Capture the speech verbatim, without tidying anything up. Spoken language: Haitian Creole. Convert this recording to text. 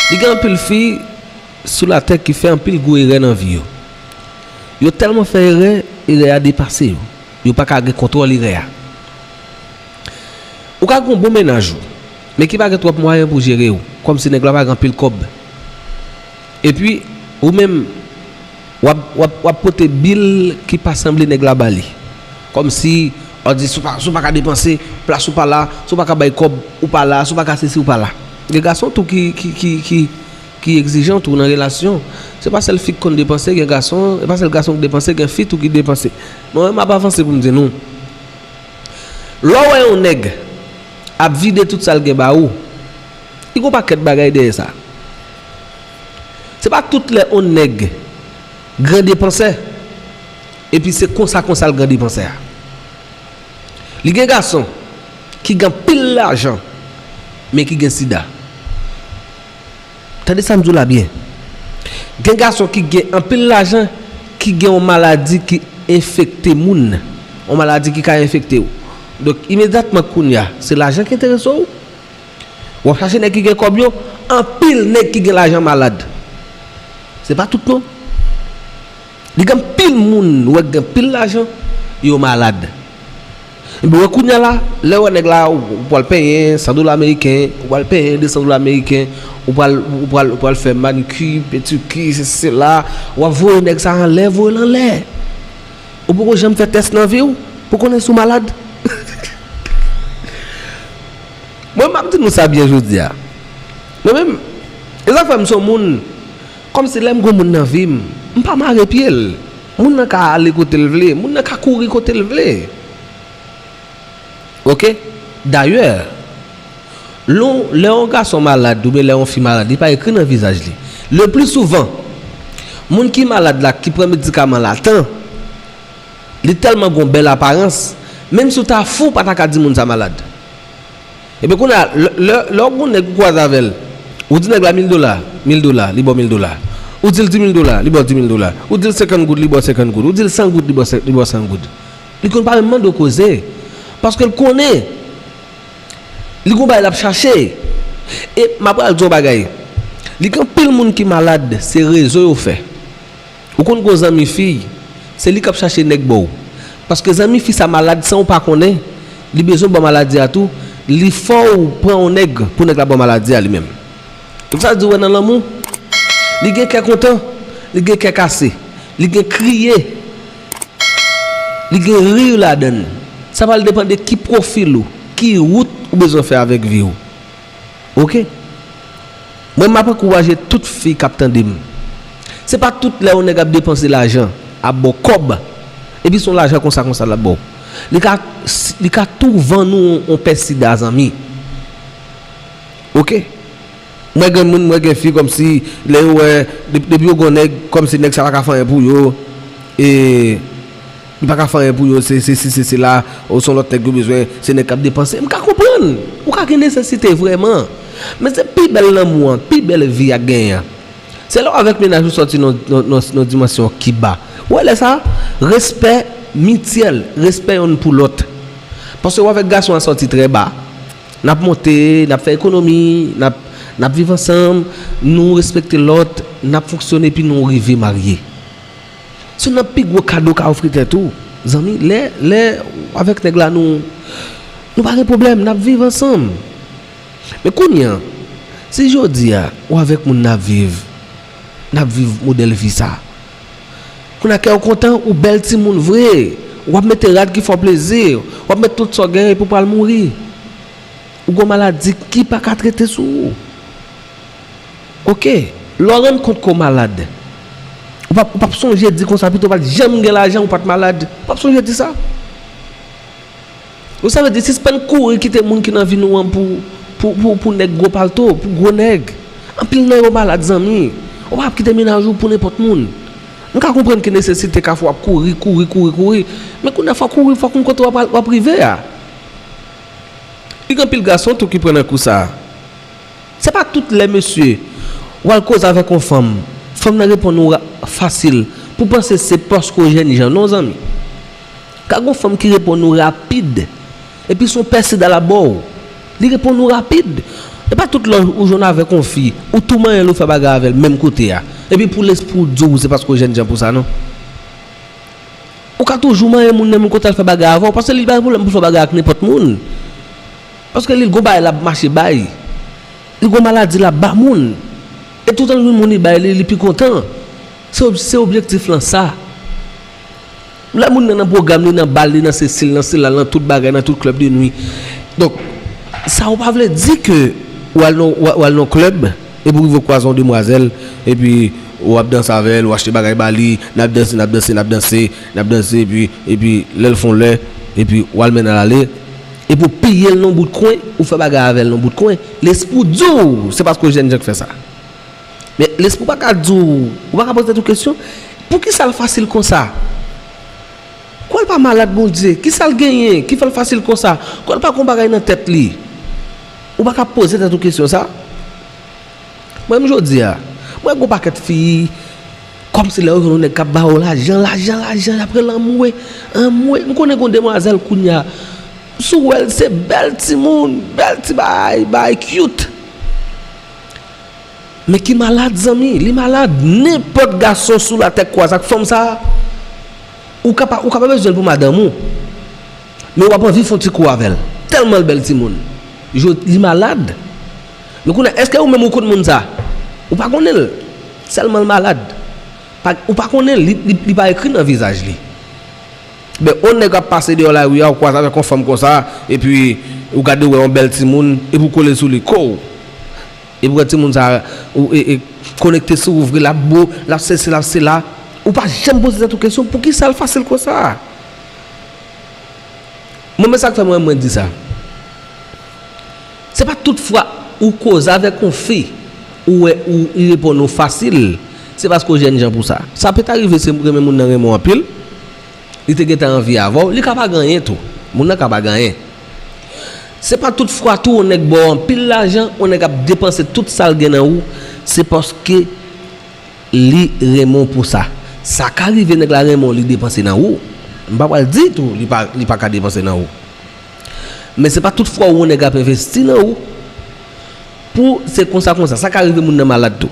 Li gen anpil fi sou latè ki fè anpil gwo erè nan vi yo. Yo tèlman fè erè, erè a depase yo. Yo pa ka gen kontwòl erè a. Ou ka gen yon bon mennaj ou, men ki pa gen twòp mwayen pou jere w, kòmsi nèg la pa gen anpil kòb. Epi, ou menm, w ap, w ap, w ap pote bil ki pa sanble nèg la ba li. Kòmsi, w ap di, si w pa, si w pa ka depanse, plas ou pa la, si w pa ka bay kòb, ou pa la, si w pa ka sesi, ou pa la. Gen gason tou ki, ki, ki, ki, ki egzijan tou nan relasyon. Se pa sèl fi ki konn depanse, gen gason, e pa sèl gason ki depanse, gen fi tou ki depanse. Mwen menm, m ap avanse pou m di nou. Lè w wè yon nèg ap vide tout sa l gen ba ou, li gon pakèt bagay dèyè sa. Se pa tout lè yon nèg gran depansè, epi se konsa konsa l gran depansè a. Li gen gason ki gen anpil lajan, men ki gen sida. Tande sa m di w la byen. Gen gason ki gen anpil lajan, ki gen yon maladi ki enfekte moun. Yon maladi ki ka enfekte w. Donk, imedyatman kounye a, se lajan ki enterese w. W ap chache nèg ki gen kòb yo, anpil nèg ki gen lajan malad. Se pa tout non. Li gen anpil moun, ou wè ki gen anpil lajan, yo malad. Ebyen, wè kounye a la, lè w wè nèg la, ou, ou pral penyen san dola ameriken, ou pral penyen de san dola ameriken, ou pral, ou pral, ou pral fè maniki, pediki, sesi, sela, w ap voye nèg sa anlè, voye l anlè. Ou poko janm fè tès nan vi w pou konnen si w malad? Mwen, m ap di nou sa byen jodi a. Mwen menm, e sa k fè m se yon moun, kòmsi lè m gen yon moun nan vi m, m pa mare pye l. Moun nan ka ale kote l vle, moun nan ka kouri kote l vle. Oke? Dayè, lè yon, lè yon gason malad oubyen lè yon fi malad, li pa ekri nan vizaj li. Le pli souvan, moun ki malad la, ki pran medikaman la tan, li tèlman gon bèl aparans, menm si w ta fou, w pa ta ka di moun sa malad. Ebyen, kounye a, lè, lè, lè w gon nèg ou kwaze avè l, ou di nèg la mil dola, mil dola, li ba w mil dola. Ou di l di mil dola, li ba w di mil dola. Ou di l senkant goud, li ba w senkant goud. Ou di l san goud, li ba w sen-, li ba w san goud. Li konn pa menm mande w koze. Paske l konnen li gon bagay l ap chache. E m ap pral di w yon bagay. Li gen anpil moun ki malad, se rezo yo fè. Ou konn gon zanmi fi, se li k ap chache nèg ba w. Paske zanmi fi sa malad san w pa konnen, li bezwen ba w maladi a tou, li fè w pran yon nèg pou nèg la ba w maladi a li menm. Donk sa di w wè nan lanmou, li gen kè kontan, li gen kè kase, li gen kriye, li gen ri ladan l. Sa pral depann de ki pwofil ou, ki wout ou bezwen fè avèk vi w. Oke? Mwen, m ap ankouraje tout fi k ap tande m. Se pa tout lè yon nèg ap depanse lajan, ap ba w kòb, epi se yon lajan konsa konsa l ap ba w. Li ka, li ka tou vann ou yon pè sida, zanmi. Oke? Mwen gen moun, mwen gen fi kòmsi lè yo wè, dep-, depi yo gon nèg, kòmsi nèg sa pa ka fè anyen pou yo. E li pa ka fè anyen pou yo, se, se, se, se, se la, ou se yon lòt nèg yo bezwen, se nèg k ap depanse. M ka konprann, ou ka gen nesesite vrèman. Men se pi bèl lanmou an, pi bèl vi a k genyen an. Se lè w avèk mennaj ou sòti nan, nan, nan, nan dimansyon ki ba. Ou wè lè sa, respè mityèl, respè yonn pou lòt. Paske w avèk gason an sòti trè ba, n ap monte, n ap fè ekonomi, n ap, n ap viv ansanm, nou respekte lòt, n ap fonksyone epi nou rive marye. Se youn nan pi gwo kado w ka ofri tèt ou, zanmi. Lè, lè w avèk nèg la, nou, nou pa gen pwoblèm, n ap viv ansanm. Men kounye a, si jodi a, ou avèk moun n ap viv, n ap viv modèl vi sa, kounye a kè w kontan, ou bèl timoun vre, w ap mete rad ki fè w plezi, w ap met tout sa w genyen epi w pral mouri. Ou gon maladi ki pa ka trete sou ou. Oke, lè w rann kont ke w malad, ou p ap, ou p ap sonje di konsa, pito w pa t janm gen lajan, ou pa t malad. Ou p ap sonje di sa. Ou sa vle di, sispann kouri kite moun ki nan vi nou an pou, pou, pou, pou nèg gwo palto, pou gwo nèg. Anpil nan yo malad, zanmi. Ou pa ap kite mennaj ou pou nenpòt moun. M ka konprann ke nesesite ka fè w ap kouri, kouri, kouri, kouri. Men kounye a fò w kouri, fò w konn kote w ap, w ap rive a. Li gen anpil gason tou ki pran nan kou sa a. Se pa tout lè, mesye, w al koze avèk yon fanm, fanm nan reponn ou ra-, fasil, pou w panse se paske w jènjan. Non, zanmi. Ka gen yon fanm ki reponn ou rapid, epi se yon pè sida l ap ba w. Li reponn ou rapid. E pa tout lè ou jwenn avèk yon fi, ou tou manyen l, ou fè bagay avè l menm kote a. Epi pou lespri w di w se paske w jènjan pou sa, non. Ou ka toujou manyen moun nan menm kote al fè bagay avè w, paske li pa gen pwoblèm pou l fè bagay ak nenpòt moun. Paske li gon bagay l ap mache bay. Li gon maladi l ap ba moun. E toutan l jwenn moun li bay li, li pi kontan. Se ob- se objektif lan sa. Lè moun nan nan pwogram, li nan bal, li nan sesi, li nan sela, nan tout bagay, nan tout klèb de nwi. Donk, sa ou pa vle di ke w al nan, w al nan klèb, epi w rive w kwaze yon demwazèl, epi w ap danse avè l, w achte bagay ba li, n ap danse, n ap danse, n ap danse, n ap danse, epi, epi lè l fè yon lè, epi w al mennen l ale, epi w peye l nan bout kwen, ou fè bagay avè l nan bout kwen, lespri w di w, se paske w jènjan k fè sa. Men lespri w pa ka di w, ou pa ka poze tèt ou kesyon, poukisa l fasil konsa? Kwè l pa malad Bondye? Kisa l genyen ki fè l fasil konsa? Kwè l pa gon bagay nan tèt li? Ou pa ka poze tèt ou kesyon sa? Mwen menm jodi a, mwen gon pakèt fi, kòmsi lè yo jwenn yon nèg k ap ba yo lajan, lajan, lajan, y ap rele anmwe, anmwe. M konnen gon demwazèl kounye a, si w wè l, se bèl timoun, bèl ti bagay, bagay cute. Men ki malad, zanmi, li malad. Nenpòt gason sou latè k kwaze ak fanm sa, ou ka pa, ou ka pa bezwen l pou madanm ou. Men w ap anvi fè yon ti kou avè l. Tèlman l bèl timoun. Li malad. Men kounye a, èske ou menm ou konn moun sa? Ou pa konnen l. Sèlman l malad. Pa, ou pa konnen l, li, li, li pa ekri nan vizaj li. Men, yon nèg ap pase deyò lari a, ou kwaze avèk yon fanm konsa, epi ou gade w wè yon bèl timoun, epi ou kole sou li, kow! Epi w wè timoun sa, ou, e, e, konekte sou ou vre, l ap bo, l ap sesi, l ap sela. Ou pa janm poze tèt ou kesyon, poukisa l fasil konsa? Mwen, men sa k fè mwen, mwen di sa. Se pa tout fwa ou koze avèk yon fi, ou wè ou, li reponn ou fasil, se paske w jènjan pou sa. Sa peta rive se renmen moun nan renmen w anpil, li te gentan anvi avè w, li ka pa gen anyen tou. Moun nan ka pa gen anyen. Se pa tout fwa tou yon nèg ba w anpil lajan, yon nèg ap depanse tout sa l gen nan ou, se paske li renmen w pou sa. Sa ka rive nèg la renmen w, li depanse nan ou. M pa pral di tou li pa, li pa ka depanse nan ou. Men se pa tout fwa yon nèg ap envesti nan ou pou se konsa konsa. Sa ka rive moun nan malad tou.